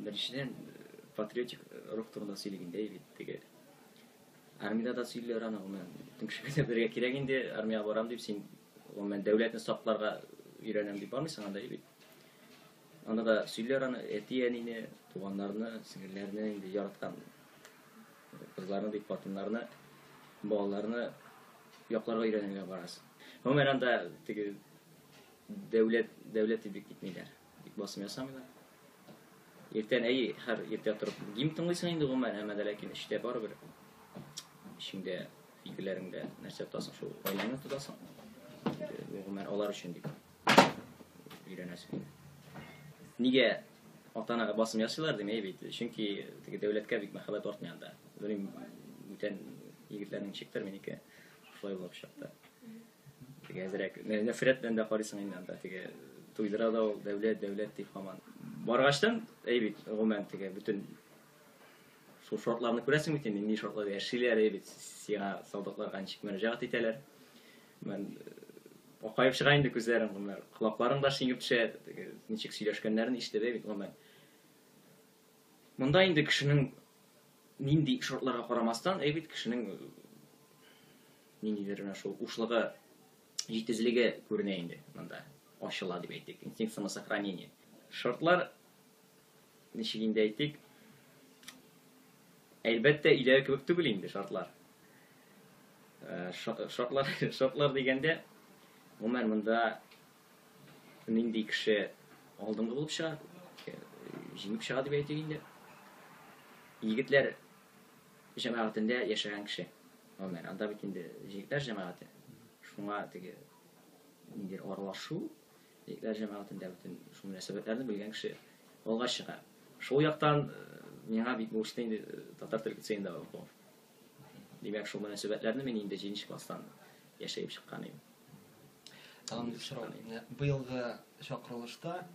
Беренчедән, патриотик рух турында сөйлик инде, бит теге армиядә дә сөйлиләр аны, гомумән, бөтен кешегә дә белергә кирәк инде, армиягә барам дип, син гомумән дәүләтне сакларга өйрәнәм дип бармыйсың анда бит. Анда да сөйлиләр аны, әти-әнине, туганнарны, сеңелләрне, инде яраткан кызларны дип, хатыннарны, балаларны якларга өйрәнергә барасың. Гомумән, анда теге дәүләт, дәүләт дип бик китмиләр, бик басым ясамыйлар. Иртән, әйе, һәр иртә торып гимн тыңлыйсың инде гомумән, әмма дә ләкин эчтә барыбер эчеңдә, фикерләреңдә нәрсә тотасың, шул гаиләңне тотасың. Гомумән, алар өчен дип өйрәнәсең. Нигә ата-анага басым ясыйлар дим, әйе бит. Чөнки теге дәүләткә бик мәхәббәт артмый анда. Белмим, бүтән егетләрнең ничектер, минеке шулай булып чыкты. Теге әзрәк нәфрәт белән дә карыйсың инде анда, теге туйдыра да ул дәүләт, дәүләт дип һаман. Баргачтан, әй бит, гомумән теге бөтен шул шартларны күрәсең бит инде, нинди шартларда яшиләр, әй бит, сиңа солдатларга ничек мөрәҗәгать итәләр. Мен акаеп чыга инде күзләрең, гомумән, колакларың да шиңеп төшә, теге ничек сөйләшкәннәрен ишетеп, әй бит, гомумән. Монда инде кешенең нинди шартларга карамастан, әй бит, кешенең ниндидер менә шул ушлыгы, җитезлеге күренә инде монда, ачыла дип әйтик, инстинкт самосохранения. Шартлар ничек инде әйтик, әлбәттә, өйдәге кебек түгел инде шартлар. Шартлар, шартлар дигәндә, гомумән монда нинди кеше алдынгы булып чыга, җиңеп чыга дип әйтик инде. Егетләр җәмәгатендә яшәгән кеше. Гомумән, анда бит инде җегетләр җәмәгате. Шуңа теге ниндидер аралашу, егетләр җәмәгатендә бөтен шул мөнәсәбәтләрне белгән кеше алга чыга. Шул яктан миңа бик булышты инде татар тел лицеенда уку. Димәк, шул мөнәсәбәтләрне мин инде 7 класстан яшәеп чыккан идем. Тагын бер сорау. Быелгы чакырылышта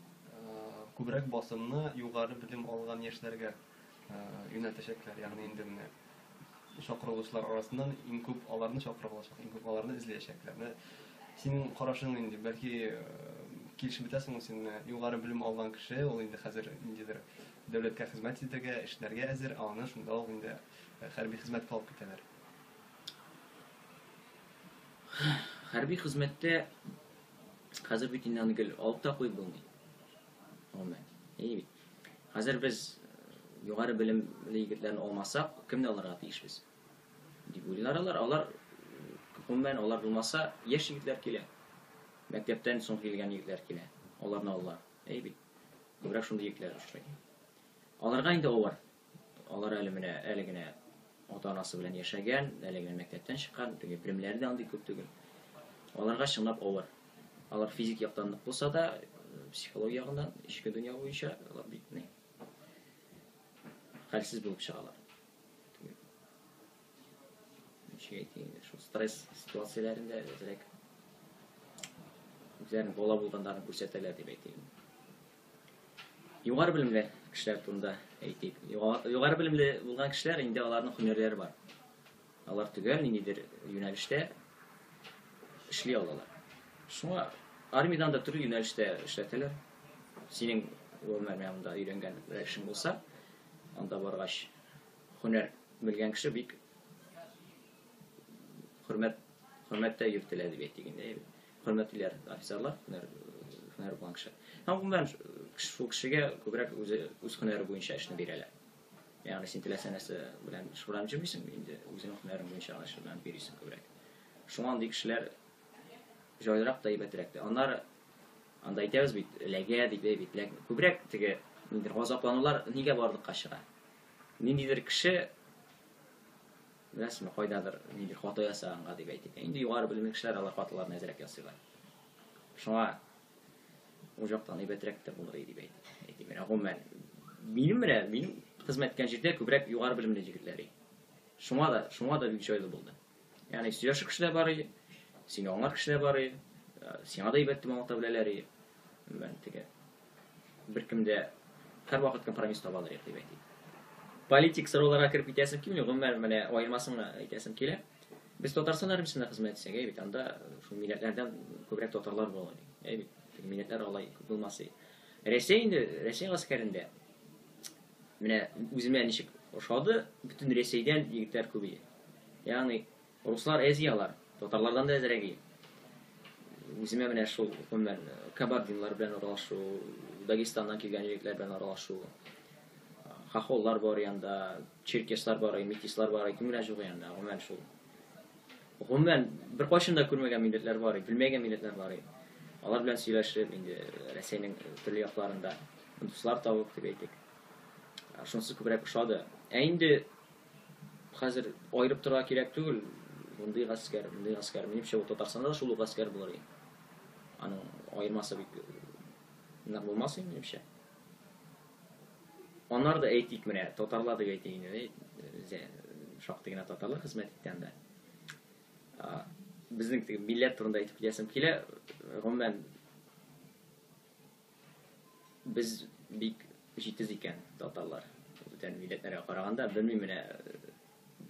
күбрәк басымны югары белем алган яшьләргә юнәлтәчәкләр, ягъни инде менә чакырылучылар арасыннан иң күп аларны чакырып алачак, иң күп аларны эзләячәкләр. Менә синең карашың нинди? Бәлки килешеп бетәсеңме син менә югары белем алган кеше, ул инде хәзер ниндидер дәүләткә хезмәт итәргә, эшләргә әзер, ә аны шунда ук инде хәрби хезмәткә алып китәләр. Хәрби хезмәттә хәзер бит инде аны гел алып та куеп булмый. Гомумән. Әйе бит. Хәзер без югары белемле егетләрне алмасак, кемне алырга тиешбез? Дип уйлыйлар алар. Алар, гомумән, алар булмаса, яшь егетләр килә. Мәктәптән соң килгән егетләр килә. Аларны алалар. Әйе бит. Күбрәк шундый егетләр очрый. Аларга инде авыр. Алар әле менә әле генә ата-анасы белән яшәгән, әле генә мәктәптән чыккан, теге белемнәре дә андый күп түгел. Аларга чынлап авыр. Алар физик яктан нык булса да, психология ягыннан, эчке дөнья буенча алар бик ни хәлсез булып чыгалар. Ничек әйтим инде, шул стресс ситуацияләрендә әзрәк үзләренең бала булганнарын күрсәтәләр дип әйтим. Югары белемле кешеләр турында әйтик. Югары белемле булган кешеләр инде аларның һөнәрләре бар. Алар төгәл ниндидер юнәлештә эшли алалар. Шуңа армиядән дә төрле юнәлештә эшләтәләр. Синең гомумән менә монда өйрәнгән берәр эшең булса, анда баргач һөнәр белгән кеше бик хөрмәт хөрмәттә йөртелә дип әйтик инде. Хөрмәтлиләр офицерлар, һөнәр һөнәр булган кеше. Һәм гомумән шул кешегә күбрәк үзе үз һөнәре буенча эшне бирәләр. Ягъни син теләсә нәрсә белән шөгыльләнеп йөрмисең, инде үзеңнең һөнәрең буенча гына шөгыльләнеп йөрисең күбрәк. Шуңа андый кешеләр җайлырак та, әйбәтрәк тә. Аннары анда әйтәбез бит, эләгә дип, әй бит, эләкми. Күбрәк теге ниндидер газапланулар нигә барлыкка чыга? Ниндидер кеше беләсезме, кайдадыр ниндидер хата ясаганга дип әйтик. Инде югары белемле кешеләр алар хаталарны әзрәк ясыйлар. Шуңа ул яктан әйбәтрәк тә булыр иде дип әйтик. Әйтим, менә гомумән минем менә минем хезмәт иткән җирдә күбрәк югары белемле егетләр иде. Шуңа да, шуңа да бик җайлы булды. Ягъни сөйләшер кеше дә бар иде, сине аңлар кеше дә бар иде, сиңа да әйбәт дип аңлата беләләр иде. Гомумән теге беркем дә һәрвакыт компромисс табалар иде дип әйтик. Политик сорауларга кереп китәсем килми, гомумән менә аермасын гына әйтәсем килә. Без Татарстан армиясендә хезмәт итсәк, әй бит, анда шул милләтләрдән күбрәк татарлар була иде. Әй бит, теге милләтләр алай күп булмас иде. Рәсәй инде, Рәсәй гаскәрендә Менә үземә ничек ошады, бөтен Рәсәйдән егетләр күп иде. Ягъни руслар әз алар, татарлардан да әзрәк иде. Үземә менә шул гомумән кабардинлар белән аралашу, Дагестаннан килгән егетләр белән аралашу, хохоллар бар янда, черкеслар бар, метислар бар, кем генә юк янда, гомумән шул. Гомумән беркайчан да күрмәгән милләтләр бар, белмәгән милләтләр бар. Алар белән сөйләшеп, инде Рәсәйнең төрле якларында дуслар табып дип әйтик. Шунысы күбрәк ошады. Ә инде хәзер аерып торырга кирәк түгел. Мондый гаскәр, мондый гаскәр. Минемчә, ул Татарстанда да шул ук гаскәр булыр иде. Аның аермасы бик нык булмас инде, минемчә. Аннары да әйтик менә, татарлар дип әйтик инде, бездә шактый гына татарлар хезмәт итте анда. Безнең теге милләт турында әйтеп китәсем килә. Гомумән, без бик җитез икән татарлар. Бүтән милләтләргә караганда, белмим менә,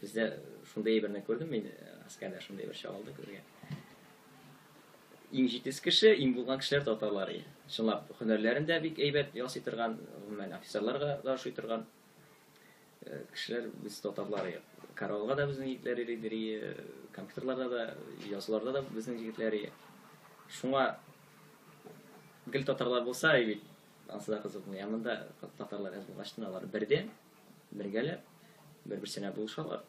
бездә шундый әйберне күрдем мин, гаскәрдә шундый бер чагылды күзгә. Иң җитез кеше, иң булган кешеләр татарлар. Чынлап, һөнәрләрен дә бик әйбәт ясый торган, гомумән офицерларга да ошый торган кешеләр без татарлар. Караулга да безнең егетләр йөри, компьютерларда да, язуларда да безнең егетләр. Шуңа гел татарлар булса, бит ансы да кызык. Ә монда татарлар әз булгач, алар бердәм, бергәләп, бер-берсенә булышалар.